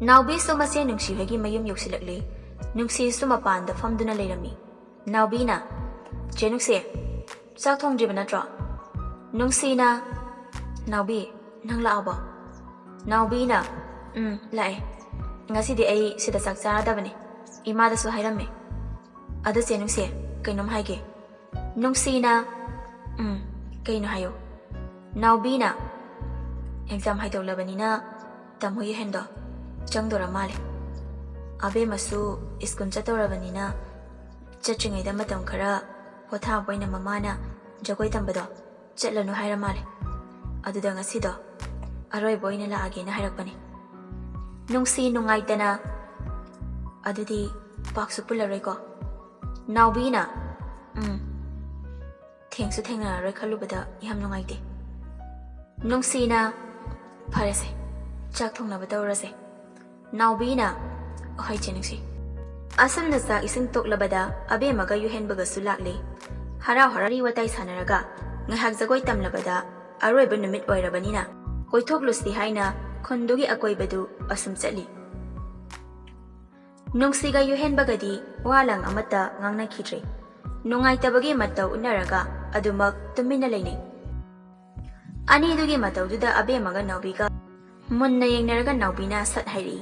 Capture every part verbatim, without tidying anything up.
ꯅꯥꯎꯕꯤꯁꯨ ꯃꯆꯦ ꯅꯨꯡꯁꯤ ꯍꯣꯏꯒꯤ ꯃꯌꯨꯝ ꯌꯧꯁꯤꯜꯂꯛꯂꯤ꯫ ꯅꯨꯡꯁꯤꯁꯨ ꯃꯄꯥꯟꯗ ꯐꯝꯗꯨꯅ ꯂꯩꯔꯝꯃꯤ꯫ ꯅꯥꯎꯕꯤꯅ, "ꯆꯦ ꯅꯨꯡꯁꯤ, ꯆꯥꯛ ꯊꯣꯡꯗ꯭ꯔꯤꯕ ꯅꯠꯇ꯭ꯔꯣ?" ꯅꯨꯡꯁꯤꯅ, "ꯅꯥꯎꯕꯤ, ꯅꯪ ꯂꯥꯛꯑꯕꯣ?" ꯅꯥꯎꯕꯤꯅ, "ꯎꯝ, ꯂꯥꯛꯑꯦ꯫ ꯉꯁꯤꯗꯤ ꯑꯩ ꯁꯤꯗ ꯆꯥꯛ ꯆꯥꯔꯗꯕꯅꯦ꯫ ꯏꯃꯥꯗꯁꯨ ꯍꯥꯏꯔꯝꯃꯦ꯫ ꯑꯗꯨ ꯆꯦ ꯅꯨꯡꯁꯤ, ꯀꯩꯅꯣꯝ ꯍꯥꯏꯒꯦ꯫" ꯅꯨꯡꯁꯤꯅ, "ꯎꯝ, ꯀꯩꯅꯣ ꯍꯥꯏꯌꯣ꯫" ꯅꯥꯎꯕꯤꯅ, "ꯑꯦꯛꯖꯥꯝ ꯍꯥꯏꯗꯣꯛꯂꯕꯅꯤꯅ ꯇꯥꯃꯣ ꯌꯨꯍꯦꯟꯗꯣ ꯆꯪꯗꯣꯔ ꯃꯥꯜꯂꯦ꯫ ꯑꯕꯦꯝꯃꯁꯨ ꯁ꯭ꯀꯨꯜ ꯆꯠꯇꯧꯔꯕꯅꯤꯅ ꯆꯠꯇ꯭ꯔꯤꯉꯩꯗ ꯃꯇꯝ ꯈꯔ ꯄꯣꯊꯥꯕ ꯑꯣꯏꯅ ꯃꯃꯥꯅ ꯖꯒꯣꯏ ꯇꯝꯕꯗꯣ ꯆꯠꯂꯅꯨ ꯍꯥꯏꯔ ꯃꯥꯜꯂꯦ꯫ ꯑꯗꯨꯗ ꯉꯁꯤꯗꯣ ꯑꯔꯣꯏꯕ ꯑꯣꯏꯅ ꯂꯥꯛꯑꯒꯦꯅ ꯍꯥꯏꯔꯛꯄꯅꯦ꯫" ꯅꯨꯡꯁꯤ ꯅꯨꯡꯉꯥꯏꯇꯅ, "ꯑꯗꯨꯗꯤ ꯄꯥꯛꯁꯨ ꯄꯨꯜꯂꯔꯣꯏꯀꯣ?" ꯅꯥꯎꯕꯤꯅ, "ꯎꯝ, ꯊꯦꯡꯁꯨ ꯊꯦꯡꯅꯔꯔꯣꯏ ꯈꯜꯂꯨꯕꯗ ꯌꯥꯝ ꯅꯨꯡꯉꯥꯏꯇꯦ꯫" ꯅꯨꯡꯁꯤꯅ, "ꯐꯔꯦꯁꯦ, ꯆꯥꯛ ꯊꯣꯡꯅꯕ ꯇꯧꯔꯁꯦ꯫" ꯅꯥꯎꯕꯤꯅ, "ꯍꯣꯏ ꯆꯦ ꯅꯨꯡꯁꯤ꯫" ꯑꯁꯨꯝꯅ ꯆꯥꯛ ꯏꯁꯤꯡ ꯇꯣꯛꯂꯕꯗ ꯑꯕꯦꯝꯃꯒ ꯌꯨꯍꯦꯟꯕꯒꯁꯨ ꯂꯥꯛꯂꯦ꯫ ꯍꯔꯥꯎ ꯍꯔꯥꯎ ꯋꯥꯔꯤ ꯋꯥꯇꯥꯏ ꯁꯥꯟꯅꯔꯒ ꯉꯥꯏꯍꯥꯛ ꯖꯒꯣꯏ ꯇꯝꯂꯕꯗ ꯑꯔꯣꯏꯕ ꯅꯨꯃꯤꯠ ꯑꯣꯏꯔꯕꯅꯤꯅ ꯀꯣꯏꯊꯣꯛꯂꯨꯁꯤ ꯍꯥꯏꯅ ꯈꯨꯟꯗꯨꯒꯤ ꯑꯀꯣꯏꯕꯗꯨ ꯑꯁꯨꯝ ꯆꯠꯂꯤ꯫ ꯅꯨꯡꯁꯤꯒ ꯌꯨꯍꯦꯟꯕꯒꯗꯤ ꯋꯥ ꯂꯥꯡ ꯑꯃꯠꯇ ꯉꯥꯡꯅꯈꯤꯗ꯭ꯔꯦ꯫ ꯅꯨꯡꯉꯥꯏꯇꯕꯒꯤ ꯃꯇꯧ ꯎꯠꯅꯔꯒ ꯑꯗꯨꯃꯛ ꯇꯨꯃꯤꯟꯅ ꯂꯩꯅꯩ꯫ ꯑꯅꯤꯗꯨꯒꯤ ꯃꯇꯧꯗꯨꯗ ꯑꯕꯦꯝꯃꯒ ꯅꯥꯎꯕꯤꯒ ꯃꯨꯟꯅ ꯌꯦꯡꯅꯔꯒ ꯅꯥꯎꯕꯤꯅ ꯁꯠ ꯍꯥꯏꯔꯛꯏ,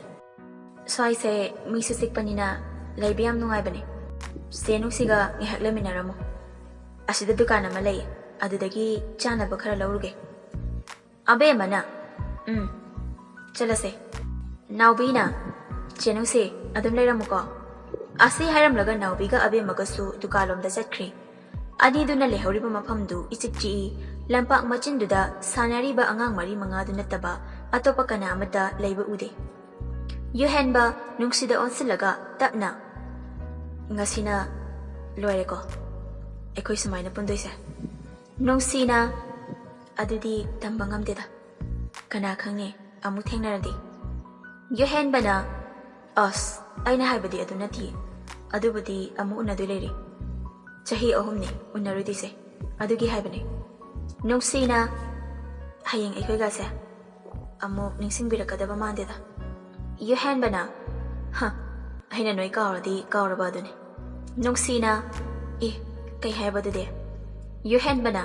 "ꯁ꯭ꯋꯥꯏꯁꯦ ꯃꯤꯁꯨ ꯆꯤꯛꯄꯅꯤꯅ ꯂꯩꯕ ꯌꯥꯝ ꯅꯨꯡꯉꯥꯏꯕꯅꯦ꯫ ꯆꯦ ꯅꯨꯡꯁꯤꯒ ꯉꯥꯏꯍꯥꯛ ꯂꯩꯃꯤꯟꯅꯔꯝꯃꯣ꯫ ꯑꯁꯤꯗ ꯗꯨꯀꯥꯟ ꯑꯃ ꯂꯩ, ꯑꯗꯨꯗꯒꯤ ꯆꯥꯅꯕ ꯈꯔ ꯂꯧꯔꯨꯒꯦ꯫" ꯑꯕꯦꯝꯃꯅ, "ꯎꯝ, ꯆꯠꯂꯁꯦ꯫" ꯅꯥꯎꯕꯤꯅ, "ꯆꯦ ꯅꯨꯡꯁꯤ, ꯑꯗꯨꯝ ꯂꯩꯔꯝꯃꯨꯀꯣ꯫" ꯑꯁꯤ ꯍꯥꯏꯔꯝꯂꯒ ꯅꯥꯎꯕꯤꯒ ꯑꯕꯦꯝꯃꯒꯁꯨ ꯗꯨꯀꯥꯟꯂꯣꯝꯗ ꯆꯠꯈ꯭ꯔꯦ꯫ ꯑꯅꯤꯗꯨꯅ ꯂꯩꯍꯧꯔꯤꯕ ꯃꯐꯝꯗꯨ ꯏꯆꯤꯛ ꯆꯤꯛꯏ꯫ ꯂꯝꯄꯥꯛ ꯃꯆꯤꯟꯗꯨꯗ ꯁꯥꯟꯅꯔꯤꯕ ꯑꯉꯥꯡ ꯃꯔꯤ ꯃꯉꯥꯗꯨ ꯅꯠꯇꯕ ꯑꯇꯣꯞꯄ ꯀꯅꯥ ꯑꯃꯠꯇ ꯂꯩꯕ ꯎꯗꯦ꯫ ꯌꯨꯍꯦꯟꯕ ꯅꯨꯡꯁꯤꯗ ꯑꯣꯟꯁꯤꯜꯂꯒ ꯇꯞꯅ, "ꯉꯁꯤꯅ ꯂꯣꯏꯔꯦꯀꯣ ꯑꯩꯈꯣꯏ ꯁꯨꯃꯥꯏꯅ ꯄꯨꯟꯗꯣꯏꯁꯦ?" ꯅꯨꯡꯁꯤꯅ, "ꯑꯗꯨꯗꯤ ꯇꯝꯕ ꯉꯝꯗꯦꯗ, ꯀꯅꯥ ꯈꯪꯅꯤ ꯑꯃꯨꯛ ꯊꯦꯡꯅꯔꯗꯤ?" ꯌꯨꯍꯦꯟꯕꯅ, "ꯑꯁ, ꯑꯩꯅ ꯍꯥꯏꯕꯗꯤ ꯑꯗꯨ ꯅꯠꯇꯤꯌꯦ, ꯑꯗꯨꯕꯨꯗꯤ ꯑꯃꯨꯛ ꯎꯅꯗꯣꯏ ꯂꯩꯔꯦ꯫ ꯆꯍꯤ ꯑꯍꯨꯝꯅꯤ ꯎꯅꯔꯨꯗ꯭ꯔꯤꯁꯦ, ꯑꯗꯨꯒꯤ ꯍꯥꯏꯕꯅꯦ꯫" ꯅꯨꯡꯁꯤꯅ, "ꯍꯌꯦꯡ ꯑꯩꯈꯣꯏꯒꯁꯦ ꯑꯃꯨꯛ ꯅꯤꯡꯁꯤꯡꯕꯤꯔꯛꯀꯗꯕ ꯃꯥꯟꯗꯦꯗ꯫" ꯌꯨꯍꯦꯟꯕꯅ, "ꯍ, ꯑꯩꯅ ꯅꯣꯏ ꯀꯥꯎꯔꯗꯤ ꯀꯥꯎꯔꯕ ꯑꯗꯨꯅꯤ꯫" ꯅꯨꯡꯁꯤꯅ, "ꯑꯦ, ꯀꯩ ꯍꯥꯏꯕꯗꯨꯗꯤ?" ꯌꯨꯍꯦꯟꯕꯅ,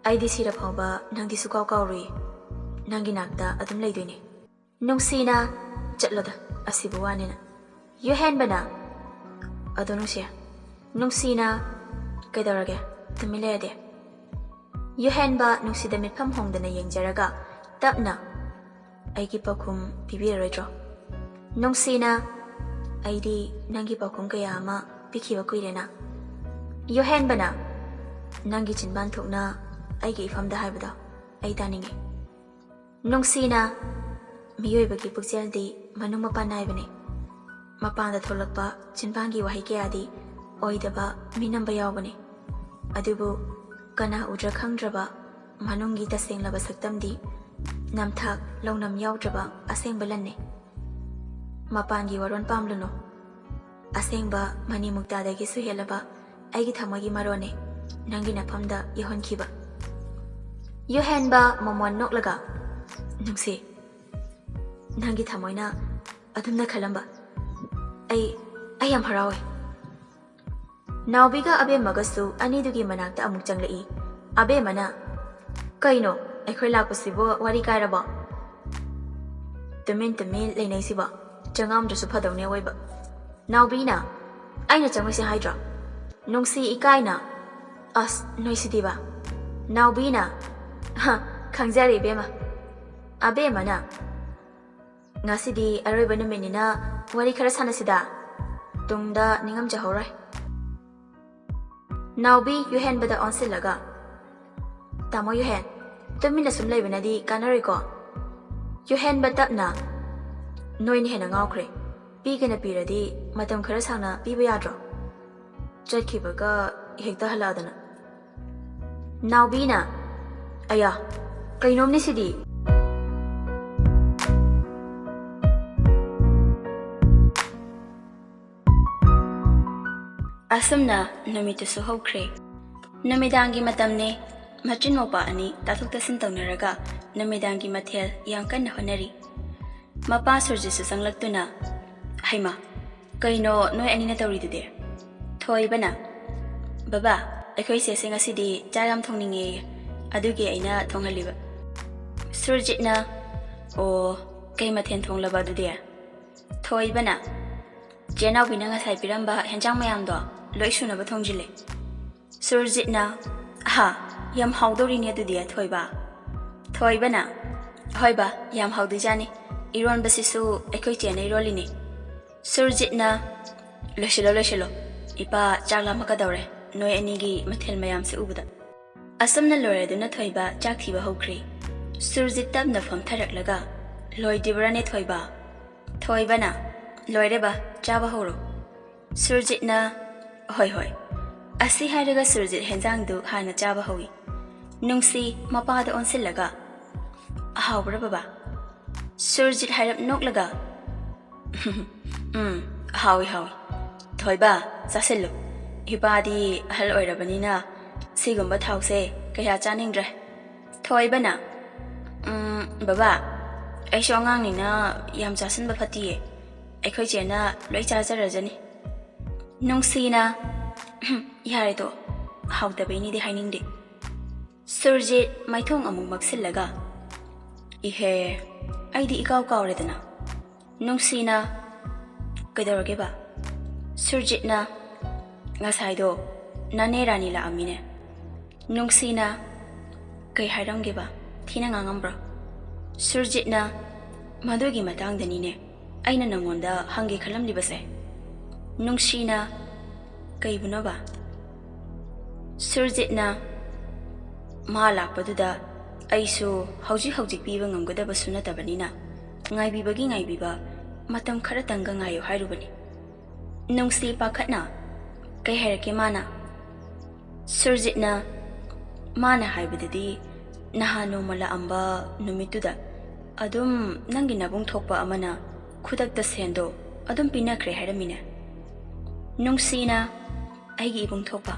"ꯑꯩꯗꯤ ꯁꯤꯔ ꯐꯥꯎꯕ ꯅꯪꯗꯤ ꯁꯨꯀꯥꯎ ꯀꯥꯎꯔꯨꯏ꯫ ꯅꯪꯒꯤ ꯅꯥꯛꯇ ꯑꯗꯨꯝ ꯂꯩꯗꯣꯏꯅꯤ꯫" ꯅꯨꯡꯁꯤꯅ, "ꯆꯠꯂꯣꯗ, ꯑꯁꯤꯕꯨ ꯋꯥꯅꯤꯅ꯫" ꯌꯨꯍꯦꯟꯕꯅ, "ꯑꯗꯣ ꯅꯨꯡꯁꯤ꯫" ꯅꯨꯡꯁꯤꯅ, "ꯀꯩꯗꯧꯔꯒꯦ? ꯇꯨꯃꯤꯟ ꯂꯩꯔꯗꯤ?" ꯌꯨꯍꯦꯟꯕ ꯅꯨꯡꯁꯤꯗ ꯃꯤꯠꯐꯝ ꯍꯣꯡꯗꯅ ꯌꯦꯡꯖꯔꯒ ꯇꯞꯅ, "ꯑꯩꯒꯤ ꯄꯥꯎꯈꯨꯝ ꯄꯤꯕꯤꯔꯔꯣꯏꯗ꯭ꯔꯣ?" ꯅꯨꯡꯁꯤꯅ, "ꯑꯩꯗꯤ ꯅꯪꯒꯤ ꯄꯥꯎꯈꯨꯝ ꯀꯌꯥ ꯑꯃ ꯄꯤꯈꯤꯕ ꯀꯨꯏꯔꯦꯅ꯫" ꯌꯨꯍꯦꯟꯕꯅ, "ꯅꯪꯒꯤ ꯆꯤꯟꯕꯥꯟ ꯊꯣꯛꯅ ꯑꯩꯒꯤ ꯏꯐꯝꯗ ꯍꯥꯏꯕꯗꯣ ꯑꯩ ꯇꯥꯅꯤꯡꯉꯤ꯫" ꯅꯨꯡꯁꯤꯅ, "ꯃꯤꯑꯣꯏꯕꯒꯤ ꯄꯨꯛꯆꯦꯜꯗꯤ ꯃꯅꯨꯡ ꯃꯄꯥꯟ ꯅꯥꯏꯕꯅꯤ꯫ ꯃꯄꯥꯟꯗ ꯊꯣꯛꯂꯛꯄ ꯆꯤꯟꯕꯥꯟꯒꯤ ꯋꯥꯍꯩ ꯀꯌꯥꯗꯤ ꯑꯣꯏꯗꯕ ꯃꯤꯅꯝꯕ ꯌꯥꯎꯕꯅꯤ꯫ ꯑꯗꯨꯕꯨ ꯀꯅꯥ ꯎꯗ꯭ꯔ ꯈꯪꯗ꯭ꯔꯕ ꯃꯅꯨꯡꯒꯤ ꯇꯁꯦꯡꯂꯕ ꯁꯛꯇꯝꯗꯤ ꯅꯝꯊꯥꯛ ꯂꯧꯅꯝ ꯌꯥꯎꯗ꯭ꯔꯕ ꯑꯁꯦꯡꯕ ꯂꯟꯅꯤ꯫ ꯃꯄꯥꯟꯒꯤ ꯋꯥꯔꯣꯟ ꯄꯥꯝꯂꯨꯅꯨ꯫ ꯑꯁꯦꯡꯕ ꯃꯅꯤ ꯃꯨꯛꯇꯥꯗꯒꯤꯁꯨ ꯍꯦꯜꯂꯕ ꯑꯩꯒꯤ ꯊꯃꯣꯏꯒꯤ ꯃꯔꯣꯟꯅꯤ ꯅꯪꯒꯤ ꯅꯐꯝꯗ ꯌꯧꯍꯟꯈꯤꯕ꯫" ꯌꯨꯍꯦꯟꯕ ꯃꯃꯣꯟ ꯅꯣꯛꯂꯒ, "ꯅꯨꯡꯁꯤ, ꯅꯪꯒꯤ ꯊꯃꯣꯏꯅ ꯑꯗꯨꯝꯅ ꯈꯜꯂꯝꯕ꯫ ꯑꯩ, ꯑꯩ ꯌꯥꯝ ꯍꯔꯥꯎꯋꯦ꯫" ꯅꯥꯎꯕꯤꯒ ꯑꯕꯦꯝꯃꯒꯁꯨ ꯑꯅꯤꯗꯨꯒꯤ ꯃꯅꯥꯛꯇ ꯑꯃꯨꯛ ꯆꯪꯂꯛꯏ꯫ ꯑꯕꯦꯝꯃꯅ, "ꯀꯩꯅꯣ, ꯑꯩꯈꯣꯏ ꯂꯥꯛꯄꯁꯤꯕꯨ ꯋꯥꯔꯤ ꯀꯥꯏꯔꯕꯣ? ꯇꯨꯃꯤꯟ ꯇꯨꯃꯤꯟ ꯂꯩꯅꯩꯁꯤꯕꯣ? ꯆꯪꯉꯝꯗ꯭ꯔꯁꯨ ꯐꯗꯧꯅꯦ ꯑꯋꯣꯏꯕ꯫" ꯅꯥꯎꯕꯤꯅ, "ꯑꯩꯅ ꯆꯪꯉꯣꯏꯁꯦ ꯍꯥꯏꯗ꯭ꯔꯣ?" ꯅꯨꯡꯁꯤ ꯏꯀꯥꯏꯅ, "ꯑꯁ, ꯅꯣꯏꯁꯤꯗꯤꯕ꯫" ꯅꯥꯎꯕꯤꯅ, "ꯍ, ꯈꯪꯖꯔꯦ ꯏꯕꯦꯝꯃ꯫" ꯑꯕꯦꯝꯃꯅ, "ꯉꯁꯤꯗꯤ ꯑꯔꯣꯏꯕ ꯅꯨꯃꯤꯠꯅꯤꯅ ꯋꯥꯔꯤ ꯈꯔ ꯁꯥꯟꯅꯁꯤꯗ꯫ ꯇꯨꯡꯗ ꯅꯤꯡꯉꯝꯖꯍꯧꯔꯣꯏ꯫" ꯅꯥꯎꯕꯤ ꯌꯨꯍꯦꯟꯕꯗ ꯑꯣꯟꯁꯤꯜꯂꯒ, "ꯇꯥꯃꯣ ꯌꯨꯍꯦꯟ, ꯇꯨꯃꯤꯟꯅ ꯁꯨꯝ ꯂꯩꯕꯅꯗꯤ ꯀꯥꯟꯅꯔꯣꯏꯀꯣ?" ꯌꯨꯍꯦꯟꯕ ꯇꯞꯅ, "ꯅꯣꯏꯅ ꯍꯦꯟꯅ ꯉꯥꯎꯈ꯭ꯔꯦ꯫ ꯄꯤꯒꯦꯅ ꯄꯤꯔꯗꯤ ꯃꯇꯝ ꯈꯔ ꯁꯥꯡꯅ ꯄꯤꯕ ꯌꯥꯗ꯭ꯔꯣ? ꯆꯠꯈꯤꯕꯒ ꯍꯦꯛꯇ ꯍꯜꯂꯛꯑꯗꯅ꯫" ꯅꯥꯎꯕꯤꯅ, "ꯑꯌꯥ, ꯀꯩꯅꯣꯝꯅꯤ ꯁꯤꯗꯤ꯫" ꯑꯁꯨꯝꯅ ꯅꯨꯃꯤꯠꯇꯨꯁꯨ ꯍꯧꯈ꯭ꯔꯦ꯫ ꯅꯨꯃꯤꯗꯥꯡꯒꯤ ꯃꯇꯝꯅꯦ꯫ ꯃꯆꯤꯟ ꯃꯧꯄꯥ ꯑꯅꯤ ꯇꯥꯊꯣꯛ ꯇꯥꯁꯤꯟ ꯇꯧꯅꯔꯒ ꯅꯨꯃꯤꯗꯥꯡꯒꯤ ꯃꯊꯦꯜ ꯌꯥꯝ ꯀꯟꯅ ꯍꯣꯠꯅꯔꯤ꯫ ꯃꯄꯥ ꯁꯨꯔꯖꯤꯠꯁꯨ ꯆꯪꯂꯛꯇꯨꯅ, "ꯍꯩꯃꯥ, ꯀꯩꯅꯣ ꯅꯣꯏ ꯑꯅꯤꯅ ꯇꯧꯔꯤꯗꯨꯗꯤ?" ꯊꯣꯏꯕꯅ, "ꯕꯕꯥ, ꯑꯩꯈꯣꯏ ꯆꯦꯁꯦ ꯉꯁꯤꯗꯤ ꯆꯥꯛ ꯌꯥꯝ ꯊꯣꯡꯅꯤꯡꯉꯦꯌꯦ, ꯑꯗꯨꯒꯤ ꯑꯩꯅ ꯊꯣꯡꯍꯜꯂꯤꯕ꯫" ꯁꯨꯔꯖꯤꯠꯅ, "ꯑꯣ, ꯀꯩ ꯃꯊꯦꯜ ꯊꯣꯡꯂꯕ ꯑꯗꯨꯗꯤ?" ꯊꯣꯏꯕꯅ, "ꯆꯦ ꯅꯥꯎꯕꯤꯅ ꯉꯁꯥꯏ ꯄꯤꯔꯝꯕ ꯍꯦꯟꯖꯥꯡ ꯃꯌꯥꯝꯗꯣ ꯂꯣꯏ ꯁꯨꯅꯕ ꯊꯣꯡꯖꯤꯜꯂꯦ꯫" ꯁꯨꯔꯖꯤꯠꯅ, "ꯑꯍꯥ, ꯌꯥꯝ ꯍꯥꯎꯗꯧꯔꯤꯅꯦ ꯑꯗꯨꯗꯤ, ꯊꯣꯏꯕ꯫" ꯊꯣꯏꯕꯅ, "ꯍꯣꯏ ꯕꯥ, ꯌꯥꯝ ꯍꯥꯎꯗꯣꯏꯖꯥꯅꯤ꯫ ꯏꯔꯣꯟꯕꯁꯤꯁꯨ ꯑꯩꯈꯣꯏ ꯆꯦꯅ ꯏꯔꯣꯜꯂꯤꯅꯤ꯫" ꯁꯨꯔꯖꯤꯠꯅ, "ꯂꯣꯏꯁꯤꯜꯂꯣ, ꯂꯣꯏꯁꯤꯜꯂꯣ꯫ ꯏꯄꯥ ꯆꯥꯛ ꯂꯥꯝꯃꯛꯀꯗꯧꯔꯦ, ꯅꯣꯏ ꯑꯅꯤꯒꯤ ꯃꯊꯦꯜ ꯃꯌꯥꯝꯁꯦ ꯎꯕꯗ꯫" ꯑꯁꯨꯝꯅ ꯂꯣꯏꯔꯗꯨꯅ ꯊꯣꯏꯕ ꯆꯥꯛ ꯊꯤꯕ ꯍꯧꯈ꯭ꯔꯦ꯫ ꯁꯨꯔꯖꯤꯠ ꯇꯞꯅ ꯐꯝꯊꯔꯛꯂꯒ, "ꯂꯣꯏꯗ꯭ꯔꯤꯕ꯭ꯔꯥꯅꯦ ꯊꯣꯏꯕ?" ꯊꯣꯏꯕꯅ, "ꯂꯣꯏꯔꯦ ꯕꯥ, ꯆꯥꯕ ꯍꯧꯔꯣ꯫" ꯁꯨꯔꯖꯤꯠꯅ, "ꯍꯣꯏ, ꯍꯣꯏ꯫" ꯑꯁꯤ ꯍꯥꯏꯔꯒ ꯁꯨꯔꯖꯤꯠ ꯍꯦꯟꯖꯥꯡꯗꯨ ꯍꯥꯟꯅ ꯆꯥꯕ ꯍꯧꯏ꯫ ꯅꯨꯡꯁꯤ ꯃꯄꯥꯗ ꯑꯣꯟꯁꯤꯜꯂꯒ, "ꯑꯍꯥꯎꯕ꯭ꯔꯥ ꯕꯕꯥ?" ꯁꯨꯔꯖꯤꯠ ꯍꯥꯏꯔꯞ ꯅꯣꯛꯂꯒ, "ꯎꯝ, ꯍꯥꯎꯏ, ꯍꯥꯎꯏ꯫ ꯊꯣꯏꯕ, ꯆꯥꯁꯤꯜꯂꯨ꯫ ꯏꯄꯥꯗꯤ ꯑꯍꯜ ꯑꯣꯏꯔꯕꯅꯤꯅ ꯁꯤꯒꯨꯝꯕ ꯊꯥꯎꯁꯦ ꯀꯌꯥ ꯆꯥꯅꯤꯡꯗ꯭ꯔꯦ꯫" ꯊꯣꯏꯕꯅ, "ꯎꯝ, ꯕꯕꯥ, ꯑꯩꯁꯨ ꯑꯉꯥꯡꯅꯤꯅ ꯌꯥꯝ ꯆꯥꯁꯤꯟꯕ ꯐꯠꯇꯤꯌꯦ꯫ ꯑꯩꯈꯣꯏ ꯆꯦꯅ ꯂꯣꯏ ꯆꯥꯖꯔꯖꯅꯤ꯫" ꯅꯨꯡꯁꯤꯅ, "ꯌꯥꯔꯦ ꯇꯣꯛꯑꯣ, ꯍꯥꯎꯇꯕꯩꯅꯤꯗꯤ ꯍꯥꯏꯅꯤꯡꯗꯦ꯫" ꯁꯨꯔꯖꯤꯠ ꯃꯥꯏꯊꯣꯡ ꯑꯃꯨꯛ ꯃꯛꯁꯤꯜꯂꯒ, "ꯏꯍꯦ, ꯑꯩꯗꯤ ꯏꯀꯥꯎ ꯀꯥꯎꯔꯦꯗꯅ꯫" ꯅꯨꯡꯁꯤꯅ, "ꯀꯩꯗꯧꯔꯒꯦꯕ?" ꯁꯨꯔꯖꯤꯠꯅ, "ꯉꯁꯥꯏꯗꯣ ꯅꯅꯦ ꯔꯥꯅꯤ ꯂꯥꯛꯑꯝꯃꯤꯅꯦ꯫" ꯅꯨꯡꯁꯤꯅ, "ꯀꯩ ꯍꯥꯏꯔꯝꯒꯦꯕ? ꯊꯤꯅ ꯉꯥꯡꯉꯝꯕ꯭ꯔꯣ?" ꯁꯨꯔꯖꯤꯠꯅ, "ꯃꯗꯨꯒꯤ ꯃꯇꯥꯡꯗꯅꯤꯅꯦ ꯑꯩꯅ ꯅꯪꯉꯣꯟꯗ ꯍꯪꯒꯦ ꯈꯜꯂꯝꯂꯤꯕꯁꯦ꯫" ꯅꯨꯡꯁꯤꯅ, "ꯀꯩꯕꯨꯅꯣꯕ?" ꯁꯨꯔꯖꯤꯠꯅ, "ꯃꯥ ꯂꯥꯛꯄꯗꯨꯗ ꯑꯩꯁꯨ ꯍꯧꯖꯤꯛ ꯍꯧꯖꯤꯛ ꯄꯤꯕ ꯉꯝꯒꯗꯕꯁꯨ ꯅꯠꯇꯕꯅꯤꯅ, ꯉꯥꯏꯕꯤꯕꯒꯤ ꯉꯥꯏꯕꯤꯕ, ꯃꯇꯝ ꯈꯔꯇꯪꯒ ꯉꯥꯏꯌꯨ ꯍꯥꯏꯔꯨꯕꯅꯤ꯫" ꯅꯨꯡꯁꯤ ꯄꯥꯈꯠꯅ, "ꯀꯩ ꯍꯥꯏꯔꯛꯀꯦ ꯃꯥꯅ?" ꯁꯨꯔꯖꯤꯠꯅ, "ꯃꯥꯅ ꯍꯥꯏꯕꯗꯗꯤ ꯅꯍꯥꯟ ꯅꯣꯡꯃ ꯂꯥꯛꯑꯝꯕ ꯅꯨꯃꯤꯠꯇꯨꯗ ꯑꯗꯨꯝ ꯅꯪꯒꯤ ꯅꯕꯨꯡ ꯊꯣꯛꯄ ꯑꯃꯅ ꯈꯨꯗꯛꯇ ꯁꯦꯟꯗꯣ ꯑꯗꯨꯝ ꯄꯤꯅꯈ꯭ꯔꯦ ꯍꯥꯏꯔꯝꯃꯤꯅꯦ꯫" ꯅꯨꯡꯁꯤꯅ, "ꯑꯩꯒꯤ ꯏꯕꯨꯡ ꯊꯣꯛꯄ?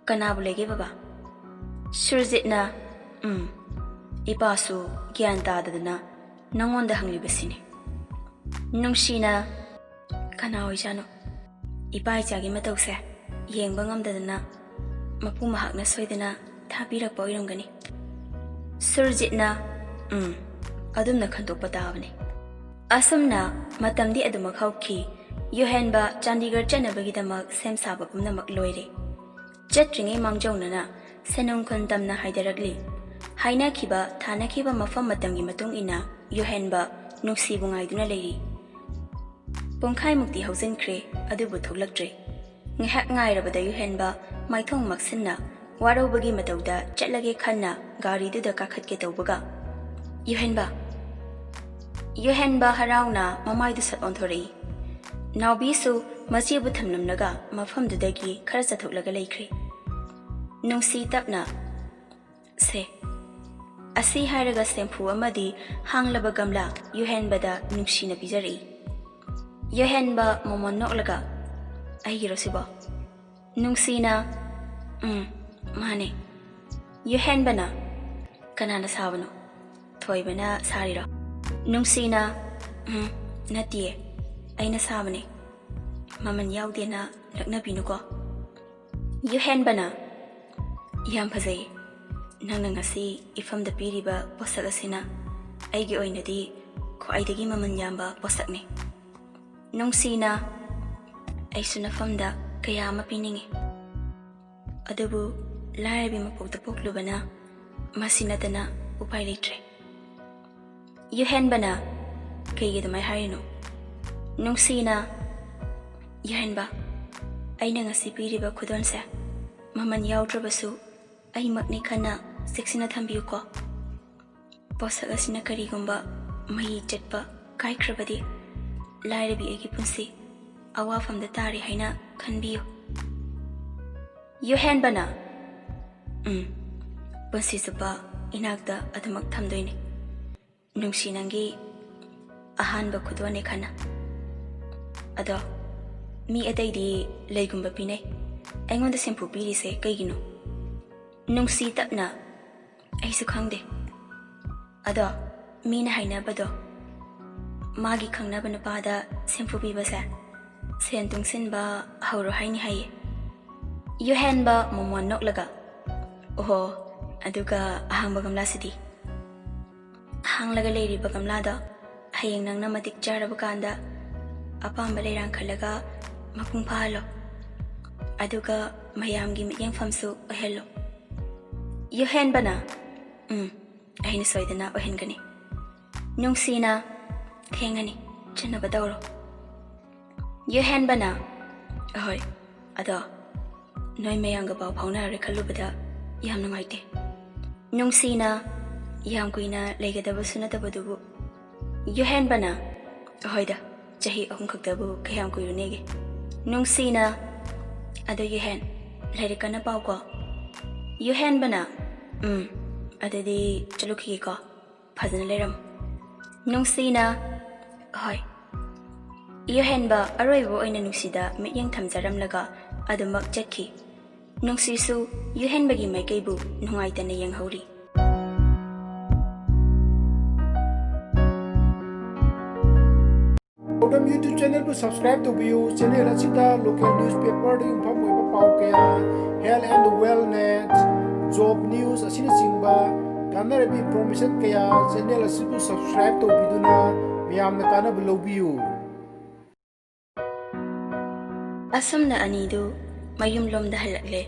ꯀꯅꯥꯕꯨ ꯂꯩꯒꯦ ꯕꯕꯥ?" ꯁꯨꯔꯖꯤꯠꯅ, "ꯎꯝ, ꯏꯄꯥꯁꯨ ꯒ꯭ꯌꯥꯟ ꯇꯥꯗꯗꯅ ꯅꯉꯣꯟꯗ ꯍꯪꯂꯤꯕꯁꯤꯅꯤ꯫ ꯅꯨꯡꯁꯤꯅ, ꯀꯅꯥ ꯑꯣꯏꯖꯥꯠꯅꯣ? ꯏꯄꯥ ꯏꯆꯥꯒꯤ ꯃꯇꯧꯁꯦ ꯌꯦꯡꯕ ꯉꯝꯗꯗꯅ ꯃꯄꯨ ꯃꯍꯥꯛꯅ ꯁꯣꯏꯗꯅ ꯊꯥꯕꯤꯔꯛꯄ ꯑꯣꯏꯔꯝꯒꯅꯤ꯫ ꯁꯨꯔꯖꯤꯠꯅ, "ꯎꯝ, ꯑꯗꯨꯝꯅ ꯈꯟꯗꯣꯛꯄ ꯇꯥꯕꯅꯤ"꯫ ꯑꯁꯨꯝꯅ ꯃꯇꯝꯗꯤ ꯑꯗꯨꯃꯛ ꯍꯧꯈꯤ꯫ ꯌꯨꯍꯦꯟꯕ ꯆꯥꯟꯗꯤꯒꯔ ꯆꯠꯅꯕꯒꯤꯗꯃꯛ ꯁꯦꯝ ꯁꯥꯕ ꯄꯨꯝꯅꯃꯛ ꯂꯣꯏꯔꯦ꯫ ꯆꯠꯇ꯭ꯔꯤꯉꯩ ꯃꯥꯡꯖꯧꯅꯅ ꯁꯦꯅꯨꯡ ꯈꯨꯟ ꯇꯝꯅ ꯍꯥꯏꯗꯔꯛꯂꯤ꯫ ꯍꯥꯏꯅꯈꯤꯕ, ꯊꯥꯅꯈꯤꯕ ꯃꯐꯝ ꯃꯇꯝꯒꯤ ꯃꯇꯨꯡ ꯏꯟꯅ ꯌꯨꯍꯦꯟꯕ ꯅꯨꯡꯁꯤꯕꯨ ꯉꯥꯏꯗꯨꯅ ꯂꯩꯔꯤ꯫ ꯄꯨꯡꯈꯥꯏꯃꯨꯛꯇꯤ ꯍꯧꯖꯤꯟꯈ꯭ꯔꯦ, ꯑꯗꯨꯕꯨ ꯊꯣꯛꯂꯛꯇ꯭ꯔꯦ꯫ ꯉꯥꯏꯍꯥꯛ ꯉꯥꯏꯔꯕꯗ ꯌꯨꯍꯦꯟꯕ ꯃꯥꯏꯊꯣꯡ ꯃꯛꯁꯤꯟꯅ ꯋꯥꯔꯧꯕꯒꯤ ꯃꯇꯧꯗ ꯆꯠꯂꯒꯦ ꯈꯟꯅ ꯒꯥꯔꯤꯗꯨꯗ ꯀꯥꯈꯠꯀꯦ ꯇꯧꯕꯒ, "ꯌꯨꯍꯦꯟꯕ!" ꯌꯨꯍꯦꯟꯕ ꯍꯔꯥꯎꯅ ꯃꯃꯥꯏꯗꯨ ꯁꯠ ꯑꯣꯟꯊꯣꯔꯛꯏ꯫ ꯅꯥꯎꯕꯤꯁꯨ ꯃꯆꯦꯕꯨ ꯊꯝꯂꯝꯂꯒ ꯃꯐꯝꯗꯨꯗꯒꯤ ꯈꯔ ꯆꯠꯊꯣꯛꯂꯒ ꯂꯩꯈ꯭ꯔꯦ꯫ ꯅꯨꯡꯁꯤ ꯇꯞꯅ, "ꯁꯦ"꯫ ꯑꯁꯤ ꯍꯥꯏꯔꯒ ꯁꯦꯝꯐꯨ ꯑꯃꯗꯤ ꯍꯥꯡꯂꯕ ꯒꯝꯂꯥ ꯌꯨꯍꯦꯟꯕꯗ ꯅꯨꯡꯁꯤꯅ ꯄꯤꯖꯔꯛꯏ꯫ ꯌꯨꯍꯦꯟꯕ ꯃꯣꯃꯣꯟ ꯅꯣꯛꯂꯒ, "ꯑꯩꯒꯤꯔꯣ ꯁꯤꯕꯣ?" ꯅꯨꯡꯁꯤꯅ, "ꯎꯝ, ꯃꯥꯅꯦ"꯫ ꯌꯨꯍꯦꯟꯕꯅ, "ꯀꯅꯥꯅ ꯁꯥꯕꯅꯣ? ꯊꯣꯏꯕꯅ ꯁꯥꯔꯤꯔꯣ?" ꯅꯨꯡꯁꯤꯅ, "ꯎꯝ, ꯅꯠꯇꯤꯌꯦ, ꯑꯩꯅ ꯁꯥꯕꯅꯦ꯫ ꯃꯃꯜ ꯌꯥꯎꯗꯦꯅ ꯂꯛꯅꯕꯤꯅꯨꯀꯣ"꯫ ꯌꯨꯍꯦꯟꯕꯅ, "ꯌꯥꯝ ꯐꯖꯩ꯫ ꯅꯪꯅ ꯉꯁꯤ ꯏꯐꯝꯗ ꯄꯤꯔꯤꯕ ꯄꯣꯠꯁꯛ ꯑꯁꯤꯅ ꯑꯩꯒꯤ ꯑꯣꯏꯅꯗꯤ ꯈ꯭ꯋꯥꯏꯗꯒꯤ ꯃꯃꯜ ꯌꯥꯝꯕ ꯄꯣꯠꯁꯛꯅꯤ"꯫ ꯅꯨꯡꯁꯤꯅ, "ꯑꯩꯁꯨ ꯅꯐꯝꯗ ꯀꯌꯥ ꯑꯃ ꯄꯤꯅꯤꯡꯏ꯫ ꯑꯗꯨꯕꯨ ꯂꯥꯏꯔꯕꯤ ꯃꯄꯣꯛꯇ ꯄꯣꯛꯂꯨꯕꯅ ꯃꯁꯤ ꯅꯠꯇꯅ ꯎꯄꯥꯏ ꯂꯩꯇ꯭ꯔꯦ"꯫ ꯌꯨꯍꯦꯟꯕꯅ, "ꯀꯩꯒꯤ ꯑꯗꯨꯃꯥꯏ ꯍꯥꯏꯔꯤꯅꯣ?" ꯅꯨꯡꯁꯤꯅ, "ꯌꯨꯍꯦꯟꯕ, ꯑꯩꯅ ꯉꯁꯤ ꯄꯤꯔꯤꯕ ꯈꯨꯗꯣꯜꯁꯦ ꯃꯃꯜ ꯌꯥꯎꯗ꯭ꯔꯕꯁꯨ ꯑꯩꯃꯛꯅꯤ ꯈꯟꯅ ꯆꯦꯛꯁꯤꯟꯅ ꯊꯝꯕꯤꯌꯨꯀꯣ꯫ ꯄꯣꯠꯁꯛ ꯑꯁꯤꯅ ꯀꯔꯤꯒꯨꯝꯕ ꯃꯩ ꯆꯠꯄ ꯀꯥꯏꯈ꯭ꯔꯕꯗꯤ ꯂꯥꯏꯔꯕꯤ ꯑꯩꯒꯤ ꯄꯨꯟꯁꯤ ꯑꯋꯥꯐꯝꯗ ꯇꯥꯔꯦ ꯍꯥꯏꯅ ꯈꯟꯕꯤꯌꯨ"꯫ ꯌꯨꯍꯦꯟꯕꯅ, "ꯎꯝ, ꯄꯨꯟꯁꯤ ꯆꯨꯞꯄ ꯏꯅꯥꯛꯇ ꯑꯗꯨꯃꯛ ꯊꯝꯗꯣꯏꯅꯦ꯫ ꯅꯨꯡꯁꯤ ꯅꯪꯒꯤ ꯑꯍꯥꯟꯕ ꯈꯨꯗꯣꯜꯅꯦ ꯈꯟꯅ꯫ ꯑꯗꯣ ꯃꯤ ꯑꯇꯩꯗꯤ ꯂꯩꯒꯨꯝꯕ ꯄꯤꯅꯩ, ꯑꯩꯉꯣꯟꯗ ꯁꯦꯝꯐꯨ ꯄꯤꯔꯤꯁꯦ ꯀꯩꯒꯤꯅꯣ?" ꯅꯨꯡꯁꯤ ꯇꯞꯅ, "ꯑꯩꯁꯨ ꯈꯪꯗꯦ꯫ ꯑꯗꯣ ꯃꯤꯅ ꯍꯥꯏꯅꯕꯗꯣ, ꯃꯥꯒꯤ ꯈꯪꯅꯕ ꯅꯨꯄꯥꯗ ꯁꯦꯝꯐꯨ ꯄꯤꯕꯁꯦ ꯁꯦꯟ ꯇꯨꯡꯁꯤꯟꯕ ꯍꯧꯔꯣ ꯍꯥꯏꯅꯤ ꯍꯥꯏꯌꯦ꯫ ꯌꯨꯍꯦꯟꯕ ꯃꯣꯃꯣꯟ ꯅꯣꯛꯂꯒ, "ꯑꯣꯍꯣ, ꯑꯗꯨꯒ ꯑꯍꯥꯡꯕ ꯒꯝꯂꯥꯁꯤꯗꯤ?" ꯍꯥꯡꯂꯒ ꯂꯩꯔꯤꯕ ꯒꯝꯂꯥꯗꯣ ꯍꯌꯦꯡ ꯅꯪꯅ ꯃꯇꯤꯛ ꯆꯥꯔꯕ ꯀꯥꯟꯗ ꯑꯄꯥꯝꯕ ꯂꯩꯔꯥꯡ ꯈꯜꯂꯒ ꯃꯄꯨꯡ ꯐꯥꯍꯜꯂꯣ꯫ ꯑꯗꯨꯒ ꯃꯌꯥꯝꯒꯤ ꯃꯤꯠꯌꯦꯡꯐꯝꯁꯨ ꯑꯣꯏꯍꯜꯂꯣ꯫ ꯌꯨꯍꯦꯟꯕꯅ, "ꯎꯝ, ꯑꯩꯅ ꯁꯣꯏꯗꯅ ꯑꯣꯏꯍꯟꯒꯅꯤ꯫" ꯅꯨꯡꯁꯤꯅ, "ꯊꯦꯡꯉꯅꯤ, ꯆꯠꯅꯕ ꯇꯧꯔꯣ꯫" ꯌꯨꯍꯦꯟꯕꯅ, "ꯑꯍꯣꯏ, ꯑꯗꯣ ꯅꯣꯏ ꯃꯌꯥꯝꯒ ꯄꯥꯎ ꯐꯥꯎꯅꯔꯔꯣꯏ ꯈꯜꯂꯨꯕꯗ ꯌꯥꯝ ꯅꯨꯡꯉꯥꯏꯇꯦ꯫" ꯅꯨꯡꯁꯤꯅ, "ꯌꯥꯝ ꯀꯨꯏꯅ ꯂꯩꯒꯗꯕꯁꯨ ꯅꯠꯇꯕꯗꯨꯕꯨ꯫" ꯌꯨꯍꯦꯟꯕꯅ, "ꯑꯍꯣꯏꯗ, ꯆꯍꯤ ꯑꯍꯨꯝ ꯈꯛꯇꯕꯨ ꯀꯌꯥꯝ ꯀꯨꯏꯔꯨꯅꯦꯒꯦ?" ꯅꯨꯡꯁꯤꯅ, "ꯑꯗꯣ ꯌꯨꯍꯦꯟ, ꯂꯥꯏꯔꯤꯛ ꯀꯟꯅ ꯄꯥꯎꯀꯣ꯫" ꯌꯨꯍꯦꯟꯕꯅ, "ꯎꯝ, ꯑꯗꯨꯗꯤ ꯆꯠꯂꯨꯈꯤꯒꯦꯀꯣ꯫ ꯐꯖꯅ ꯂꯩꯔꯝꯃꯨ꯫" ꯅꯨꯡꯁꯤꯅ, "ꯍꯣꯏ꯫" ꯌꯨꯍꯦꯟꯕ ꯑꯔꯣꯏꯕ ꯑꯣꯏꯅ ꯅꯨꯡꯁꯤꯗ ꯃꯤꯠꯌꯦꯡ ꯊꯝꯖꯔꯝꯂꯒ ꯑꯗꯨꯃꯛ ꯆꯠꯈꯤ꯫ ꯅꯨꯡꯁꯤꯁꯨ ꯌꯨꯍꯦꯟꯕꯒꯤ ꯃꯥꯏꯀꯩꯕꯨ ꯅꯨꯡꯉꯥꯏꯇꯅ ꯌꯦꯡꯍꯧꯔꯤ꯫ ꯄꯥꯎꯗꯝ YouTube channelꯕꯨ subscribe ꯇꯧꯕꯤꯌꯨ꯫ Channel ꯑꯁꯤꯗ local newspaperꯗ ꯌꯨꯝꯐꯝ ꯑꯣꯏꯕ ꯄꯥꯎ ꯀꯌꯥ, health and wellness, job news ꯑꯁꯤꯅꯆꯤꯡꯕ ꯀꯥꯟꯅꯔꯕ information ꯀꯌꯥ channel ꯑꯁꯤꯕꯨ subscribe ꯇꯧꯕꯤꯗꯨꯅ ꯃꯌꯥꯝꯅ ꯀꯥꯟꯅꯕ ꯂꯧꯕꯤꯌꯨ꯫ ꯑꯁꯨꯝꯅ ꯑꯅꯤꯗꯨ ꯃꯌꯨꯝꯂꯣꯝꯗ ꯍꯜꯂꯛꯂꯦ꯫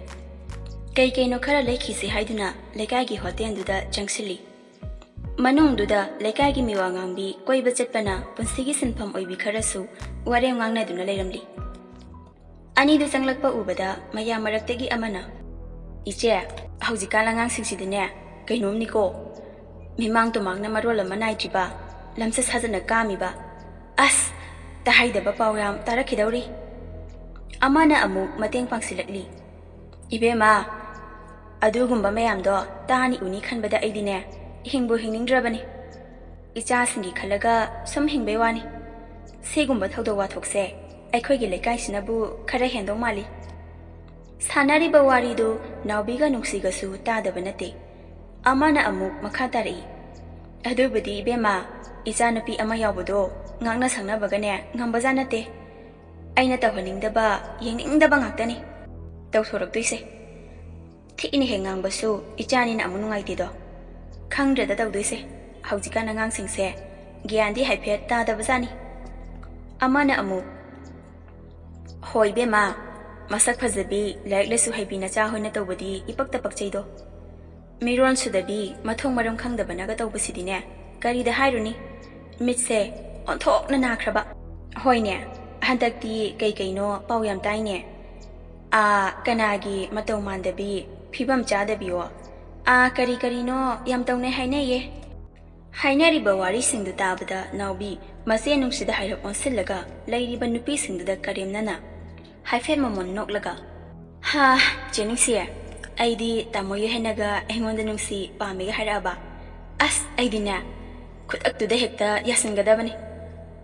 ꯀꯩ ꯀꯩꯅꯣ ꯈꯔ ꯂꯩꯈꯤꯁꯤ ꯍꯥꯏꯗꯨꯅ ꯂꯩꯀꯥꯏꯒꯤ ꯍꯣꯇꯦꯜꯗꯨꯗ ꯆꯪꯁꯤꯜꯂꯤ꯫ ꯃꯅꯨꯡꯗꯨꯗ ꯂꯩꯀꯥꯏꯒꯤ ꯃꯤꯋꯥ ꯉꯥꯡꯕꯤ ꯀꯣꯏꯕ ꯆꯠꯄꯅ ꯄꯨꯟꯁꯤꯒꯤ ꯁꯤꯟꯐꯝ ꯑꯣꯏꯕꯤ ꯈꯔꯁꯨ ꯋꯥꯔꯦꯝ ꯉꯥꯡꯅꯗꯨꯅ ꯂꯩꯔꯝꯂꯤ꯫ ꯑꯅꯤꯗꯨ ꯆꯪꯂꯛꯄ ꯎꯕꯗ ꯃꯌꯥꯝ ꯃꯔꯛꯇꯒꯤ ꯑꯃꯅ, "ꯏꯆꯦ, ꯍꯧꯖꯤꯛꯀꯥꯟ ꯑꯉꯥꯡꯁꯤꯡꯁꯤꯗꯤꯅꯦ ꯀꯩꯅꯣꯝꯅꯤꯀꯣ꯫ ꯃꯤꯃꯥꯡ ꯇꯨꯃꯥꯡꯅ ꯃꯔꯣꯜ ꯑꯃ ꯅꯥꯏꯗ꯭ꯔꯤꯕ, ꯂꯝꯆꯠ ꯁꯥꯖꯠꯅ ꯀꯥꯝꯃꯤꯕ꯫ ꯑꯁ, ꯇꯥꯍꯩꯗꯕ ꯄꯥꯎ ꯌꯥꯝ ꯇꯥꯔꯛꯈꯤꯗꯧꯔꯤ꯫" ꯑꯃꯅ ꯑꯃꯨꯛ ꯃꯇꯦꯡ ꯄꯥꯡꯁꯤꯜꯂꯛꯂꯤ꯫ "ꯏꯕꯦꯝꯃ, ꯑꯗꯨꯒꯨꯝꯕ ꯃꯌꯥꯝꯗꯣ ꯇꯥꯅꯤ ꯎꯅꯤ ꯈꯟꯕꯗ ꯑꯩꯗꯤꯅꯦ ꯍꯤꯡꯕꯨ ꯍꯤꯡꯅꯤꯡꯗ꯭ꯔꯕꯅꯤ꯫ ꯏꯆꯥꯁꯤꯡꯒꯤ ꯈꯜꯂꯒ ꯁꯨꯝ ꯍꯤꯡꯕꯩ ꯋꯥꯅꯤ꯫ ꯁꯤꯒꯨꯝꯕ ꯊꯧꯗꯣꯛ ꯋꯥꯊꯣꯛꯁꯦ ꯑꯩꯈꯣꯏꯒꯤ ꯂꯩꯀꯥꯏꯁꯤꯅꯕꯨ ꯈꯔ ꯍꯦꯟꯗꯧ ꯃꯥꯜꯂꯤ꯫" ꯁꯥꯟꯅꯔꯤꯕ ꯋꯥꯔꯤꯗꯨ ꯅꯥꯎꯕꯤꯒ ꯅꯨꯡꯁꯤꯒꯁꯨ ꯇꯥꯗꯕ ꯅꯠꯇꯦ꯫ ꯑꯃꯅ ꯑꯃꯨꯛ ꯃꯈꯥ ꯇꯥꯔꯛꯏ꯫ ꯑꯗꯨꯕꯨꯗꯤ ꯏꯕꯦꯝꯃ, ꯏꯆꯥꯅꯨꯄꯤ ꯑꯃ ꯌꯥꯎꯕꯗꯣ ꯉꯥꯛꯅ ꯁꯛꯅꯕꯒꯅꯦ ꯉꯝꯕꯖꯥꯠ ꯅꯠꯇꯦ꯫ ꯑꯩꯅ ꯇꯧꯍꯟꯅꯤꯡꯗꯕ, ꯌꯦꯡꯅꯤꯡꯗꯕ ꯉꯥꯛꯇꯅꯤ ꯇꯧꯊꯣꯔꯛꯇꯣꯏꯁꯦ꯫ ꯊꯤꯅ ꯍꯦꯛ ꯉꯥꯡꯕꯁꯨ ꯏꯆꯥꯅꯤꯅ ꯑꯃꯨꯛ ꯅꯨꯡꯉꯥꯏꯇꯦꯗꯣ꯫ ꯈꯪꯗ꯭ꯔꯦꯗ ꯇꯧꯗꯣꯏꯁꯦ꯫ ꯍꯧꯖꯤꯛꯀꯥꯟ ꯑꯉꯥꯡꯁꯤꯡꯁꯦ ꯒ꯭ꯌꯥꯟꯗꯤ ꯍꯥꯏꯐꯦꯠ ꯇꯥꯗꯕꯖꯥꯠꯅꯤ꯫ ꯑꯃꯅ ꯑꯃꯨꯛ, "ꯍꯣꯏ ꯏꯕꯦꯝꯃ, ꯃꯁꯛ ꯐꯖꯕꯤ, ꯂꯥꯏꯔꯤꯛ ꯂꯥꯏꯁꯨ ꯍꯩꯕꯤ ꯅꯆꯥ ꯍꯣꯏꯅ ꯇꯧꯕꯗꯤ ꯏꯄꯛꯇ ꯄꯛꯆꯩꯗꯣ꯫ ꯃꯤꯔꯣꯟ ꯁꯨꯗꯕꯤ, ꯃꯊꯣꯡ ꯃꯔꯝ ꯈꯪꯗꯕꯅꯒ ꯇꯧꯕꯁꯤꯗꯤꯅꯦ, ꯀꯔꯤꯗ ꯍꯥꯏꯔꯨꯅꯤ? ꯃꯤꯠꯁꯦ ꯑꯣꯟꯊꯣꯛꯅ ꯅꯥꯈ꯭ꯔꯕ꯫ ꯍꯣꯏꯅꯦ, ꯍꯟꯗꯛꯇꯤ ꯀꯩ ꯀꯩꯅꯣ ꯄꯥꯎ ꯌꯥꯝ ꯇꯥꯏꯅꯦ꯫ ꯑꯥ, ꯀꯅꯥꯒꯤ ꯃꯇꯧ ꯃꯥꯟꯗꯕꯤ, ꯐꯤꯕꯝ ꯆꯥꯗꯕꯤꯌꯣ꯫ ꯑꯥ, ꯀꯔꯤ ꯀꯔꯤꯅꯣ ꯌꯥꯝ ꯇꯧꯅꯩ ꯍꯥꯏꯅꯩꯌꯦ꯫" ꯍꯥꯏꯅꯔꯤꯕ ꯋꯥꯔꯤꯁꯤꯡꯗꯨ ꯇꯥꯕꯗ ꯅꯥꯎꯕꯤ ꯃꯆꯦ ꯅꯨꯡꯁꯤꯗ ꯍꯥꯏꯔꯞ ꯑꯣꯟꯁꯤꯜꯂꯒ ꯂꯩꯔꯤꯕ ꯅꯨꯄꯤꯁꯤꯡꯗꯨꯗ ꯀꯔꯦꯝꯅꯅ ꯍꯥꯏꯐꯦꯠ ꯃꯃꯣꯟ ꯅꯣꯛꯂꯒ, "ꯍꯥ, ꯆꯦ ꯅꯨꯡꯁꯤ, ꯑꯩꯗꯤ ꯇꯥꯃꯣ ꯌꯣꯍꯦꯟꯅꯒ ꯑꯩꯉꯣꯟꯗ ꯅꯨꯡꯁꯤ ꯄꯥꯝꯃꯤꯒ ꯍꯥꯏꯔꯛꯑꯕ? ꯑꯁ, ꯑꯩꯗꯤꯅꯦ, ꯈꯨꯗꯛꯇꯨꯗ ꯍꯦꯛꯇ ꯌꯥꯁꯤꯟꯒꯗꯕꯅꯤ꯫"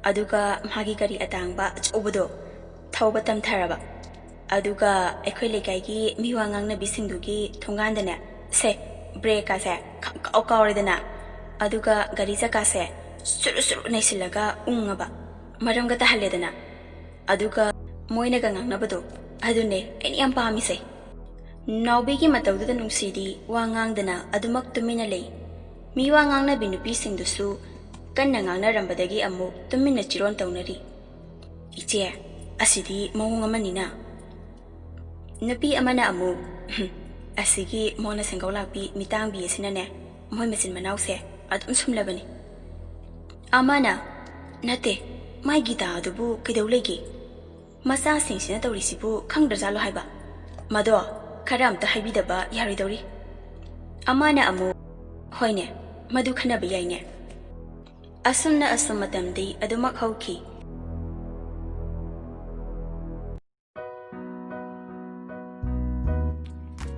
ꯑꯗꯨꯒ ꯃꯥꯒꯤ ꯒꯥꯔꯤ ꯑꯇꯥꯡꯕ ꯑꯆꯧꯕꯗꯣ ꯊꯧꯕ ꯇꯝꯊꯔꯕ꯫ ꯑꯗꯨꯒ ꯑꯩꯈꯣꯏ ꯂꯩꯀꯥꯏꯒꯤ ꯃꯤꯋꯥ ꯉꯥꯡꯅꯕꯤꯁꯤꯡꯗꯨꯒꯤ ꯊꯣꯡꯒꯥꯟꯗꯅꯦ, ꯁꯦ, ꯕ꯭ꯔꯦꯛꯀꯥꯁꯦ ꯈꯪꯀꯥꯎ ꯀꯥꯎꯔꯦꯗꯅ, ꯑꯗꯨꯒ ꯒꯥꯔꯤ ꯆꯀꯥꯁꯦ ꯁꯨꯔꯨ ꯁꯨꯔꯨ ꯅꯩꯁꯤꯜꯂꯒ ꯎꯪꯉꯕ, ꯃꯔꯝꯒ ꯇꯥꯍꯜꯂꯦꯗꯅ, ꯑꯗꯨꯒ ꯃꯣꯏꯅꯒ ꯉꯥꯡꯅꯕꯗꯣ, ꯑꯗꯨꯅꯦ ꯑꯩꯅ ꯌꯥꯝ ꯄꯥꯝꯃꯤꯁꯦ꯫ ꯅꯥꯎꯕꯤꯒꯤ ꯃꯇꯧꯗꯨꯗ ꯅꯨꯡꯁꯤꯗꯤ ꯋꯥ ꯉꯥꯡꯗꯅ ꯑꯗꯨꯃꯛ ꯇꯨꯃꯤꯟꯅ ꯂꯩ꯫ ꯃꯤꯋꯥ ꯉꯥꯡꯅꯕꯤ ꯅꯨꯄꯤꯁꯤꯡꯗꯨꯁꯨ ꯀꯟꯅ ꯉꯥꯡꯅꯔꯝꯕꯗꯒꯤ ꯑꯃꯨꯛ ꯇꯨꯃꯤꯟꯅ ꯆꯤꯔꯣꯟ ꯇꯧꯅꯔꯤ꯫ "ꯏꯆꯦ, ꯑꯁꯤꯗꯤ ꯃꯑꯣꯡ ꯑꯃꯅꯤꯅ꯫" ꯅꯨꯄꯤ ꯑꯃꯅ ꯑꯃꯨꯛ, "ꯍꯨꯝ, ꯑꯁꯤꯒꯤ ꯃꯣꯟꯅ ꯁꯦꯡꯒꯧ ꯂꯥꯛꯄꯤ ꯃꯤꯇꯥꯡꯕꯤ ꯑꯁꯤꯅꯅꯦ, ꯃꯣꯏ ꯃꯆꯤꯟ ꯃꯅꯥꯎꯁꯦ ꯑꯗꯨꯝ ꯁꯨꯝꯂꯕꯅꯤ꯫" ꯑꯃꯅ, "ꯅꯠꯇꯦ, ꯃꯥꯏ ꯒꯤꯇꯥ ꯑꯗꯨꯕꯨ ꯀꯩꯗꯧ ꯂꯩꯒꯦ? ꯃꯆꯥꯁꯤꯡꯁꯤꯅ ꯇꯧꯔꯤꯁꯤꯕꯨ ꯈꯪꯗ꯭ꯔꯖꯥꯠꯂꯣ ꯍꯥꯏꯕ? ꯃꯗꯣ ꯈꯔ ꯑꯝꯇ ꯍꯥꯏꯕꯤꯗꯕ ꯌꯥꯔꯣꯏꯗꯧꯔꯤ꯫" ꯑꯃꯅ ꯑꯃꯨꯛ, "ꯍꯣꯏꯅꯦ, ꯃꯗꯨ ꯈꯟꯅꯕ ꯌꯥꯏꯅꯦ꯫" ꯑꯁꯨꯝꯅ ꯑꯁꯨꯝ ꯃꯇꯝꯗꯤ ꯑꯗꯨꯃꯛ ꯍꯧꯈꯤ꯫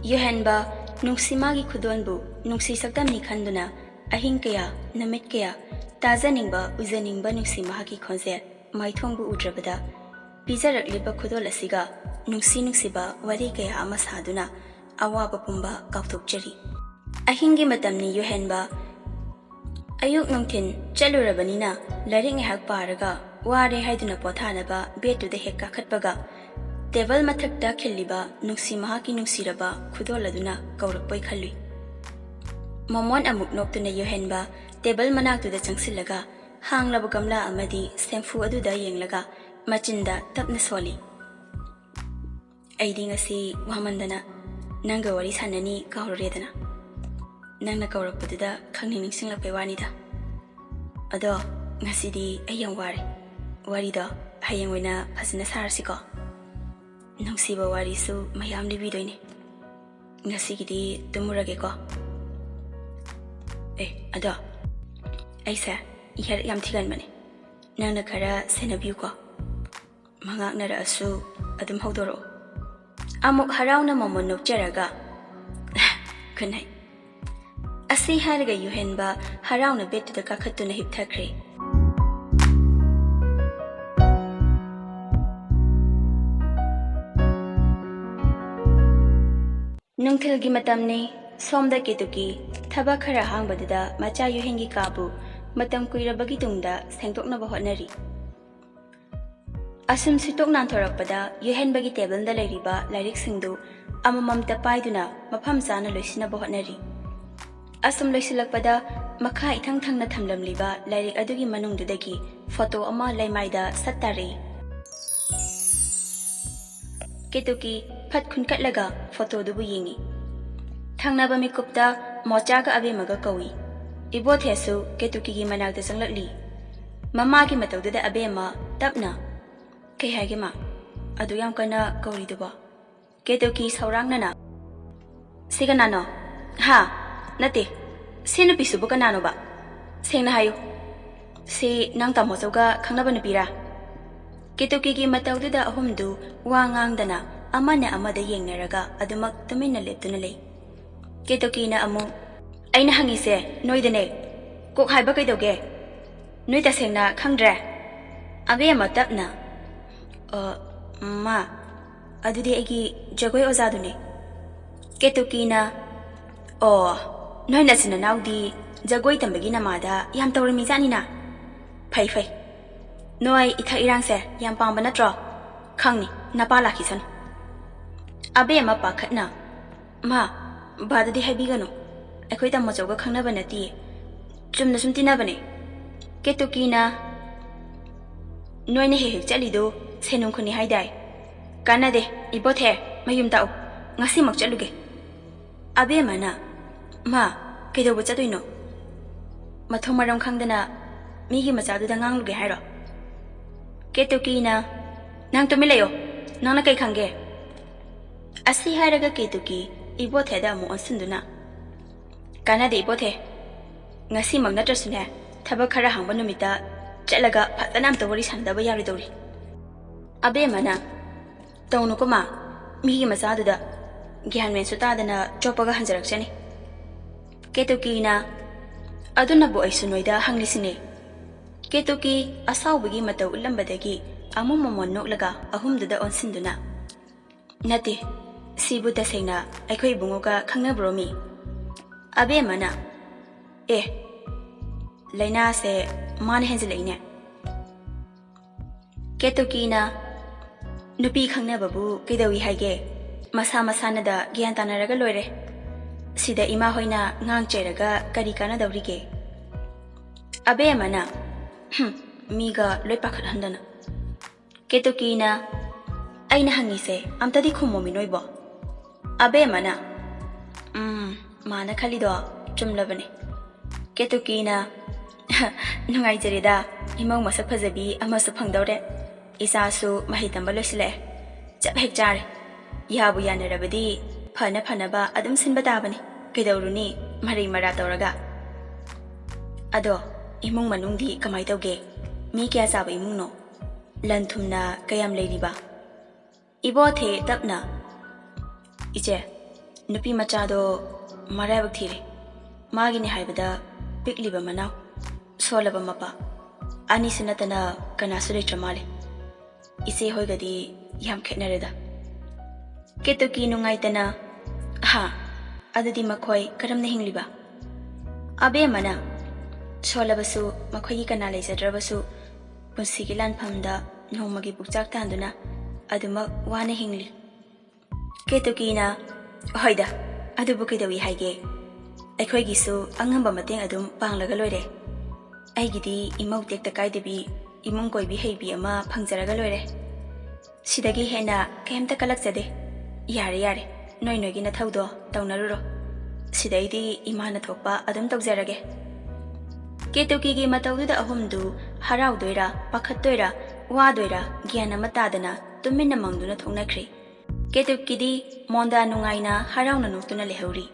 ꯌꯣꯍꯦꯟꯕ ꯅꯨꯡꯁꯤ ꯃꯥꯒꯤ ꯈꯨꯗꯣꯟꯕꯨ ꯅꯨꯡꯁꯤ ꯁꯛꯇꯝꯅꯤ ꯈꯟꯗꯨꯅ ꯑꯍꯤꯡ ꯀꯌꯥ, ꯅꯨꯃꯤꯠ ꯀꯌꯥ ꯇꯥꯖꯅꯤꯡꯕ, ꯎꯖꯅꯤꯡꯕ ꯅꯨꯡꯁꯤ ꯃꯍꯥꯛꯀꯤ ꯈꯣꯟꯖꯦꯜ ꯃꯥꯏꯊꯣꯡꯕꯨ ꯎꯗ꯭ꯔꯕꯗ ꯄꯤꯖꯔꯛꯂꯤꯕ ꯈꯨꯗꯣꯜ ꯑꯁꯤꯒ ꯅꯨꯡꯁꯤ ꯅꯨꯡꯁꯤꯕ ꯋꯥꯔꯤ ꯀꯌꯥ ꯑꯃ ꯁꯥꯗꯨꯅ ꯑꯋꯥꯕ ꯄꯨꯝꯕ ꯀꯥꯎꯊꯣꯛꯆꯔꯤ꯫ ꯑꯍꯤꯡꯒꯤ ꯃꯇꯝꯅꯤ ꯌꯣꯍꯦꯟꯕ꯫ ꯑꯌꯨꯛ ꯅꯨꯡꯊꯤꯟ ꯆꯠꯂꯨꯔꯕꯅꯤꯅ ꯂꯥꯏꯔꯤꯛ ꯉꯥꯏꯍꯥꯛ ꯄꯥꯔꯒ ꯋꯥꯔꯦ ꯍꯥꯏꯗꯨꯅ ꯄꯣꯊꯥꯅꯕ ꯕꯦꯗꯇꯨꯗ ꯍꯦꯛ ꯀꯥꯈꯠꯄꯒ ꯇꯦꯕꯜ ꯃꯊꯛꯇ ꯈꯤꯜꯂꯤꯕ ꯅꯨꯡꯁꯤ ꯃꯍꯥꯛꯀꯤ ꯅꯨꯡꯁꯤꯔꯕ ꯈꯨꯗꯣꯜ ꯑꯗꯨꯅ ꯀꯧꯔꯛꯄꯣꯏ ꯈꯜꯂꯨꯏ꯫ ꯃꯣꯃꯣꯟ ꯑꯃꯨꯛ ꯅꯣꯛꯇꯨꯅ ꯌꯨꯍꯦꯟꯕ ꯇꯦꯕꯜ ꯃꯅꯥꯛꯇꯨꯗ ꯆꯪꯁꯤꯜꯂꯒ ꯍꯥꯡꯂꯕ ꯒꯝꯂꯥ ꯑꯃꯗꯤ ꯁꯦꯝꯐꯨ ꯑꯗꯨꯗ ꯌꯦꯡꯂꯒ ꯃꯆꯤꯟꯗ ꯇꯞꯅ ꯁꯣꯜꯂꯤ꯫ ꯑꯩꯗꯤ ꯉꯁꯤ ꯋꯥꯃꯟꯗꯅ ꯅꯪꯒ ꯋꯥꯔꯤ ꯁꯥꯟꯅꯅꯤ ꯀꯥꯎꯔꯨꯔꯦꯗꯅ꯫ ꯅꯪꯅ ꯀꯧꯔꯛꯄꯗꯨꯗ ꯈꯪꯅꯤꯡ ꯅꯤꯡꯁꯤꯡꯂꯛꯄꯩ ꯋꯥꯅꯤꯗ꯫ ꯑꯗꯣ ꯉꯁꯤꯗꯤ ꯑꯩ ꯌꯥꯝ ꯋꯥꯔꯦ꯫ ꯋꯥꯔꯤꯗꯣ ꯍꯌꯦꯡ ꯑꯣꯏꯅ ꯐꯖꯅ ꯁꯥꯔꯁꯤꯀꯣ꯫ ꯅꯨꯡꯁꯤꯕ ꯋꯥꯔꯤꯁꯨ ꯃꯌꯥꯝ ꯂꯤꯕꯤꯗꯣꯏꯅꯦ꯫ ꯉꯁꯤꯒꯤꯗꯤ ꯇꯨꯝꯃꯨꯔꯒꯦꯀꯣ꯫ ꯑꯦ ꯑꯗꯣ ꯑꯩꯁꯦ ꯏꯍꯦꯛ ꯌꯥꯝ ꯊꯤꯒꯟꯕꯅꯦ꯫ ꯅꯪꯅ ꯈꯔ ꯁꯦꯟꯅꯕꯤꯌꯨꯀꯣ꯫ ꯃꯉꯥꯛꯅꯔꯛꯑꯁꯨ ꯑꯗꯨꯝ ꯍꯧꯗꯣꯔꯛꯑꯣ꯫ ꯑꯃꯨꯛ ꯍꯔꯥꯎꯅ ꯃꯣꯃꯣꯟ ꯅꯣꯛꯆꯔꯒ, "ꯈꯨꯟꯅꯩ!" ꯑꯁꯤ ꯍꯥꯏꯔꯒ ꯌꯨꯍꯦꯟꯕ ꯍꯔꯥꯎꯅ ꯕꯦꯗꯇꯨꯗ ꯀꯥꯈꯠꯇꯨꯅ ꯍꯤꯞꯊꯈ꯭ꯔꯦ꯫ ꯅꯨꯡꯊꯤꯜꯒꯤ ꯃꯇꯝꯅꯤ꯫ ꯁꯣꯝꯗ ꯀꯦꯇꯨꯀꯤ ꯊꯕꯛ ꯈꯔ ꯍꯥꯡꯕꯗꯨꯗ ꯃꯆꯥ ꯌꯨꯍꯦꯟꯒꯤ ꯀꯥꯕꯨ ꯃꯇꯝ ꯀꯨꯏꯔꯕꯒꯤ ꯇꯨꯡꯗ ꯁꯦꯡꯗꯣꯛꯅꯕ ꯍꯣꯠꯅꯔꯤ꯫ ꯑꯁꯨꯝ ꯁꯤꯠꯇꯣꯛ ꯅꯥꯟꯊꯣꯔꯛꯄꯗ ꯌꯨꯍꯦꯟꯕꯒꯤ ꯇꯦꯕꯜꯗ ꯂꯩꯔꯤꯕ ꯂꯥꯏꯔꯤꯛꯁꯤꯡꯗꯨ ꯑꯃꯃꯝꯇ ꯄꯥꯏꯗꯨꯅ ꯃꯐꯝ ꯆꯥꯅ ꯂꯣꯏꯁꯤꯟꯅꯕ ꯍꯣꯠꯅꯔꯤ꯫ ꯑꯁꯨꯝ ꯂꯣꯏꯁꯤꯜꯂꯛꯄꯗ ꯃꯈꯥ ꯏꯊꯪ ꯊꯪꯅ ꯊꯝꯂꯝꯂꯤꯕ ꯂꯥꯏꯔꯤꯛ ꯑꯗꯨꯒꯤ ꯃꯅꯨꯡꯗꯨꯗꯒꯤ ꯐꯣꯇꯣ ꯑꯃ ꯂꯩꯃꯥꯏꯗ ꯁꯠ ꯇꯥꯔꯛꯏ꯫ ꯀꯦꯇꯨꯀꯤ ꯐꯠ ꯈꯨꯟꯀꯠꯂꯒ ꯐꯣꯇꯣꯗꯨꯕꯨ ꯌꯦꯡꯏ꯫ ꯊꯪꯅꯕ ꯃꯤꯀꯨꯞꯇ ꯃꯣꯆꯥꯒ ꯑꯕꯦꯝꯃꯒ ꯀꯧꯏ꯫ ꯏꯕꯣꯊꯦꯁꯨ ꯀꯦꯇꯨꯀꯤꯒꯤ ꯃꯅꯥꯛꯇ ꯆꯪꯂꯛꯂꯤ꯫ ꯃꯃꯥꯒꯤ ꯃꯇꯧꯗꯨꯗ ꯑꯕꯦꯝꯃ ꯇꯞꯅ, "ꯀꯩ ꯍꯥꯏꯒꯦ ꯃꯥ? ꯑꯗꯨ ꯌꯥꯝ ꯀꯟꯅ ꯀꯧꯔꯤꯗꯨꯕꯣ?" ꯀꯦꯇꯨꯀꯤ ꯁꯧꯔꯥꯡꯅꯅ, "ꯁꯤ ꯀꯅꯥꯅꯣ? ꯍꯥ? ꯅꯠꯇꯦ, ꯁꯤ ꯅꯨꯄꯤꯁꯤꯕꯨ ꯀꯅꯥꯅꯣꯕ? ꯁꯦꯡꯅ ꯍꯥꯏꯌꯨ, ꯁꯤ ꯅꯪ ꯇꯥꯃꯣꯆꯧꯒ ꯈꯪꯅꯕ ꯅꯨꯄꯤꯔꯥ?" ꯀꯦꯇꯨꯀꯤꯒꯤ ꯃꯇꯧꯗꯨꯗ ꯑꯍꯨꯝꯗꯨ ꯋꯥ ꯉꯥꯡꯗꯅ ꯑꯃꯅ ꯑꯃꯗ ꯌꯦꯡꯅꯔꯒ ꯑꯗꯨꯃꯛ ꯇꯨꯃꯤꯟꯅ ꯂꯦꯞꯇꯨꯅ ꯂꯩ꯫ ꯀꯦꯇꯨꯀꯤꯅ ꯑꯃꯨꯛ, "ꯑꯩꯅ ꯍꯪꯉꯤꯁꯦ ꯅꯣꯏꯗꯅꯦ꯫ ꯀꯣꯛ ꯍꯥꯏꯕ ꯀꯩꯗꯧꯒꯦ? ꯅꯣꯏ ꯇꯁꯦꯡꯅ ꯈꯪꯗ꯭ꯔꯦ?" ꯑꯕꯦꯝꯃ ꯇꯞꯅ, "ꯑ, ꯃꯥ, ꯑꯗꯨꯗꯤ ꯑꯩꯒꯤ ꯖꯒꯣꯏ ꯑꯣꯖꯥꯗꯨꯅꯦ꯫" ꯀꯦꯇꯨꯀꯤꯅ, "ꯑꯣ, ꯅꯣꯏ ꯅꯆꯤꯟ ꯅꯅꯥꯎꯗꯤ ꯖꯒꯣꯏ ꯇꯝꯕꯒꯤ ꯅꯃꯥꯗ ꯌꯥꯝ ꯇꯧꯔꯝꯃꯤꯖꯥꯠꯅꯤꯅ꯫ ꯐꯩ ꯐꯩ꯫ ꯅꯣꯏ ꯏꯊꯛ ꯏꯔꯥꯡꯁꯦ ꯌꯥꯝ ꯄꯥꯝꯕ ꯅꯠꯇ꯭ꯔꯣ? ꯈꯪꯅꯤ, ꯅꯄꯥ ꯂꯥꯛꯈꯤꯁꯅꯨ꯫ ꯑꯕꯦꯝꯃ ꯄꯥꯈꯠꯅ, "ꯃꯥ, ꯕꯥꯗꯗꯤ ꯍꯥꯏꯕꯤꯒꯅꯨ꯫ ꯑꯩꯈꯣꯏ ꯇꯥꯃꯣꯆꯧꯒ ꯈꯪꯅꯕ ꯅꯠꯇꯤꯌꯦ꯫ ꯆꯨꯝꯅ ꯁꯨꯝ ꯇꯤꯟꯅꯕꯅꯦ꯫ ꯀꯦꯇꯨꯀꯤꯅ ꯅꯣꯏꯅ ꯍꯦꯛ ꯍꯦꯛ ꯆꯠꯂꯤꯗꯨ ꯁꯦꯟꯅꯨꯡ ꯈꯨꯟꯅꯤ ꯍꯥꯏꯗꯥꯏ? ꯀꯥꯟꯅꯗꯦ, ꯏꯕꯣꯊꯦ, ꯃꯌꯨꯝ ꯇꯥꯛꯎ꯫ ꯉꯁꯤꯃꯛ ꯆꯠꯂꯨꯒꯦ꯫" ꯑꯕꯦꯝꯃꯅ, "ꯃꯥ, ꯀꯩꯗꯧꯕ ꯆꯠꯇꯣꯏꯅꯣ? ꯃꯊꯣꯡ ꯃꯔꯝ ꯈꯪꯗꯅ ꯃꯤꯒꯤ ꯃꯆꯥꯗꯨꯗ ꯉꯥꯡꯂꯨꯒꯦ ꯍꯥꯏꯔꯣ?" ꯀꯦꯇꯨꯀꯤꯅ, "ꯅꯪ ꯇꯨꯃꯤꯟ ꯂꯩꯌꯣ꯫ ꯅꯪꯅ ꯀꯩ ꯈꯪꯒꯦ?" ꯑꯁꯤ ꯍꯥꯏꯔꯒ ꯀꯦꯇꯨꯀꯤ ꯏꯕꯣꯊꯦꯗ ꯑꯃꯨꯛ ꯑꯣꯟꯁꯤꯟꯗꯨꯅ, "ꯀꯥꯟꯅꯗꯦ ꯏꯕꯣꯊꯦ꯫ ꯉꯁꯤꯃꯛ ꯅꯠꯇ꯭ꯔꯁꯨꯅꯦ, ꯊꯕꯛ ꯈꯔ ꯍꯥꯡꯕ ꯅꯨꯃꯤꯠꯇ ꯆꯠꯂꯒ ꯐꯖꯅ ꯑꯝꯇ ꯋꯥꯔꯤ ꯁꯥꯟꯅꯗꯕ ꯌꯥꯔꯣꯏꯗꯧꯔꯤ꯫" ꯑꯕꯦꯝꯃꯅ, "ꯇꯧꯅꯨꯀꯣ ꯃꯥ, ꯃꯤꯒꯤ ꯃꯆꯥꯗꯨꯗ ꯒ꯭ꯌꯥꯟ ꯃꯦꯟꯁꯨ ꯇꯥꯗꯅ ꯆꯣꯞꯄꯒ ꯍꯟꯖꯔꯛꯆꯅꯤ꯫" ꯀꯦꯇꯨꯀꯤꯅ, "ꯑꯗꯨꯅꯕꯨ ꯑꯩꯁꯨ ꯅꯣꯏꯗ ꯍꯪꯂꯤꯁꯤꯅꯦ꯫" ꯀꯦꯇꯨꯀꯤ ꯑꯁꯥꯎꯕꯒꯤ ꯃꯇꯧ ꯎꯠꯂꯝꯕꯗꯒꯤ ꯑꯃꯨꯛ ꯃꯃꯣꯟ ꯅꯣꯛꯂꯒ ꯑꯍꯨꯝꯗꯨꯗ ꯑꯣꯟꯁꯤꯟꯗꯨꯅ, "ꯅꯠꯇꯦ, ꯁꯤꯕꯨ ꯇꯁꯦꯡꯅ ꯑꯩꯈꯣꯏ ꯏꯕꯨꯡꯉꯣꯒ ꯈꯪꯅꯕ꯭ꯔꯣ ꯃꯤ?" ꯑꯕꯦꯝꯃꯅ, "ꯑꯦ, ꯂꯥꯏꯅꯥꯁꯦ ꯃꯥꯅ ꯍꯦꯟꯖꯤꯜꯂꯛꯏꯅꯦ꯫" ꯀꯦꯇꯨꯀꯤꯅ, "ꯅꯨꯄꯤ ꯈꯪꯅꯕꯕꯨ ꯀꯩꯗꯧꯏ ꯍꯥꯏꯒꯦ? ꯃꯁꯥ ꯃꯁꯥꯅꯗ ꯒ꯭ꯌꯥꯟ ꯇꯥꯅꯔꯒ ꯂꯣꯏꯔꯦ꯫ ꯁꯤꯗ ꯏꯃꯥ ꯍꯣꯏꯅ ꯉꯥꯡ ꯆꯩꯔꯒ ꯀꯔꯤ ꯀꯥꯟꯅꯗꯧꯔꯤꯒꯦ?" ꯑꯕꯦꯝꯃꯅ, "ꯍꯨꯝ, ꯃꯤꯒ ꯂꯣꯏ ꯄꯥꯈꯠꯍꯟꯗꯅ꯫" ꯀꯦꯇꯨꯀꯤꯅ, "ꯑꯩꯅ ꯍꯪꯉꯤꯁꯦ ꯑꯝꯇꯗꯤ ꯈꯨꯝꯃꯣꯃꯤ ꯅꯣꯏꯕꯣ꯫" ꯑꯕꯦꯝꯃꯅ, "ꯎꯝ, ꯃꯥꯅ ꯈꯜꯂꯤꯗꯣ ꯆꯨꯝꯂꯕꯅꯦ꯫" ꯀꯦꯇꯨꯀꯤꯅ, "ꯅꯨꯡꯉꯥꯏꯖꯔꯦꯗ, ꯏꯃꯧ ꯃꯁꯛ ꯐꯖꯕꯤ ꯑꯃꯁꯨ ꯐꯪꯗꯧꯔꯦ꯫ ꯏꯆꯥꯁꯨ ꯃꯍꯩ ꯇꯝꯕ ꯂꯣꯏꯁꯤꯜꯂꯛꯑꯦ꯫ ꯆꯞ ꯍꯦꯛ ꯆꯥꯔꯦ꯫ ꯌꯥꯕꯨ ꯌꯥꯅꯔꯕꯗꯤ ꯐꯅ ꯐꯅꯕ ꯑꯗꯨꯝ ꯁꯤꯟꯕ ꯇꯥꯕꯅꯤ꯫ ꯀꯩꯗꯧꯔꯨꯅꯤ, ꯃꯔꯩ ꯃꯔꯥ ꯇꯧꯔꯒ꯫ ꯑꯗꯣ ꯏꯃꯨꯡ ꯃꯅꯨꯡꯗꯤ ꯀꯃꯥꯏ ꯇꯧꯒꯦ? ꯃꯤ ꯀꯌꯥ ꯆꯥꯕ ꯏꯃꯨꯡꯅꯣ? ꯂꯟ ꯊꯨꯝꯅ ꯀꯌꯥꯝ ꯂꯩꯔꯤꯕ?" ꯏꯕꯣꯊꯦ ꯇꯞꯅ, "ꯏꯆꯦ, ꯅꯨꯄꯤ ꯃꯆꯥꯗꯣ ꯃꯔꯥꯏꯕꯛ ꯊꯤꯔꯦ꯫ ꯃꯥꯒꯤꯅꯦ ꯍꯥꯏꯕꯗ ꯄꯤꯛꯂꯤꯕ ꯃꯅꯥꯎ, ꯁꯣꯜꯂꯕ ꯃꯄꯥ, ꯑꯅꯤꯁꯨ ꯅꯠꯇꯅ ꯀꯅꯥꯁꯨ ꯂꯩꯇ꯭ꯔ ꯃꯥꯜꯂꯦ꯫ ꯏꯆꯦ ꯍꯣꯏꯒꯗꯤ ꯌꯥꯝ ꯈꯦꯠꯅꯔꯦꯗ꯫" ꯀꯦꯇꯨꯀꯤ ꯅꯨꯡꯉꯥꯏꯇꯅ, "ꯍꯥ, ꯑꯗꯨꯗꯤ ꯃꯈꯣꯏ ꯀꯔꯝꯅ ꯍꯤꯡꯂꯤꯕ? ꯑꯕꯦꯝꯃꯅ, ꯁꯣꯜꯂꯕꯁꯨ, ꯃꯈꯣꯏꯒꯤ ꯀꯅꯥ ꯂꯩꯖꯗ꯭ꯔꯕꯁꯨ, ꯄꯨꯟꯁꯤꯒꯤ ꯂꯥꯟꯐꯝꯗ ꯅꯣꯡꯃꯒꯤ ꯄꯨꯛꯆꯥꯛ ꯇꯥꯟꯗꯨꯅ ꯑꯗꯨꯃꯛ ꯋꯥꯅ ꯍꯤꯡꯂꯤ꯫ ꯀꯦꯇꯨꯀꯤꯅ, ꯍꯣꯏꯗ, ꯑꯗꯨꯕꯨ ꯀꯩꯗꯧꯏ ꯍꯥꯏꯒꯦ? ꯑꯩꯈꯣꯏꯒꯤꯁꯨ ꯑꯉꯝꯕ ꯃꯇꯦꯡ ꯑꯗꯨꯝ ꯄꯥꯡꯂꯒ ꯂꯣꯏꯔꯦ꯫ ꯑꯩꯒꯤꯗꯤ ꯏꯃꯧ ꯇꯦꯛꯇ ꯀꯥꯏꯗꯕꯤ, ꯏꯃꯨꯡ ꯀꯣꯏꯕꯤ ꯍꯩꯕꯤ ꯑꯃ ꯐꯪꯖꯔꯒ ꯂꯣꯏꯔꯦ꯫ ꯁꯤꯗꯒꯤ ꯍꯦꯟꯅ ꯀꯩꯝꯇ ꯀꯜꯂꯛꯆꯗꯦ꯫ ꯌꯥꯔꯦ, ꯌꯥꯔꯦ, ꯅꯣꯏ ꯅꯣꯏꯒꯤ ꯅꯊꯧꯗꯣ ꯇꯧꯅꯔꯨꯔꯣ꯫ ꯁꯤꯗꯩꯗꯤ ꯏꯃꯥꯅ ꯊꯣꯛꯄ ꯑꯗꯨꯝ ꯇꯧꯖꯔꯒꯦ꯫ ꯀꯦꯇꯨꯀꯤꯒꯤ ꯃꯇꯧꯗꯨꯗ ꯑꯍꯨꯝꯗꯨ ꯍꯔꯥꯎꯗꯣꯏꯔꯥ, ꯄꯥꯈꯠꯇꯣꯏꯔꯥ, ꯋꯥꯗꯣꯏꯔꯥ ꯒ꯭ꯌꯥꯟ ꯑꯃ ꯇꯥꯗꯅ ꯇꯨꯃꯤꯟꯅ ꯃꯪꯗꯨꯅ ꯊꯣꯛꯅꯈ꯭ꯔꯦ꯫ ꯀꯦꯇꯨꯀꯤꯗꯤ ꯃꯣꯟꯗꯥ ꯅꯨꯡꯉꯥꯏꯅ ꯍꯔꯥꯎꯅ ꯅꯣꯛꯇꯨꯅ ꯂꯩꯍꯧꯔꯤ꯫